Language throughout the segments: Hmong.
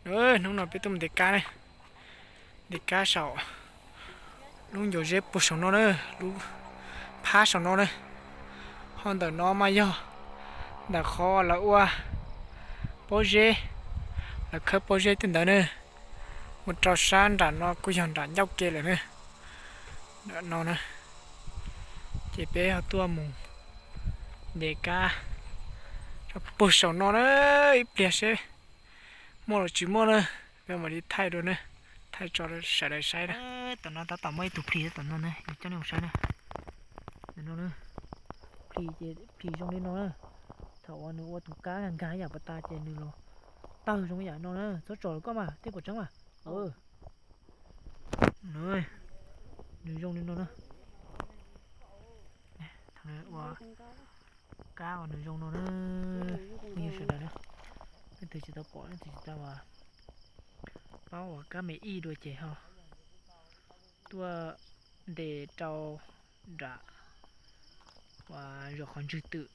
Hnub no peb tuaj mus de kab ne, de kab saum lub ncua zeb puag saum no na, lub phab saum no na. Ho ntawm no mas yog ntawm qhov lawv ua pob zeb, lawv khawb pob zeb tej ntawd na. Mus rau sab nram no kuj yog nram ncauj ke lawm na, nram no na. Ces peb ho tuaj mus de kab rau puag saum no na, ib pliag seb muaj los tsis muaj na, peb mam li thaij dua na, thaij tso sawv daws saib na. Tam no tab tom muaj ib tug plhis tom no na, coj nej mus saib na. Tam no na, plhis ces plhis zoo li no na. Thaum uas nws ua tus kab nkag nkag yam pas tas ces nws los tawg zoo yam no na, txhob tsom los koj mas, tej kuam tseeb mas. Nws zoo li no na. Ua kab uas nws zoo no na, phooj ywg sawv daws na. Leej twg tsis tau pom, leej twg tsis tau paub uas kab me ij dua ces ho tuaj ntes rau nram uas zos qhov ntswg twm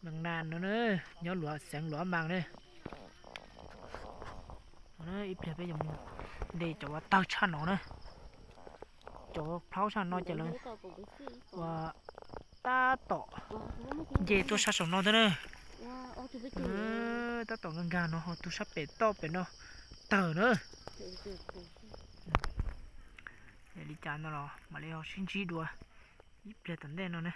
Mees Nas no na, nyob luag xeev Luam Maas na. Ib pliag peb yuav mus ntes cov uas tawg tshaj no na. Cov plhaub tshaj no ces lawv uas tab tom nce tuaj sab saum no thiab na. Tab tom nkag nkag no ho tus sab pem toj pem no tawg na. Li cas no los mam li ho sib ntsib dua ib pliag tom ntej no na.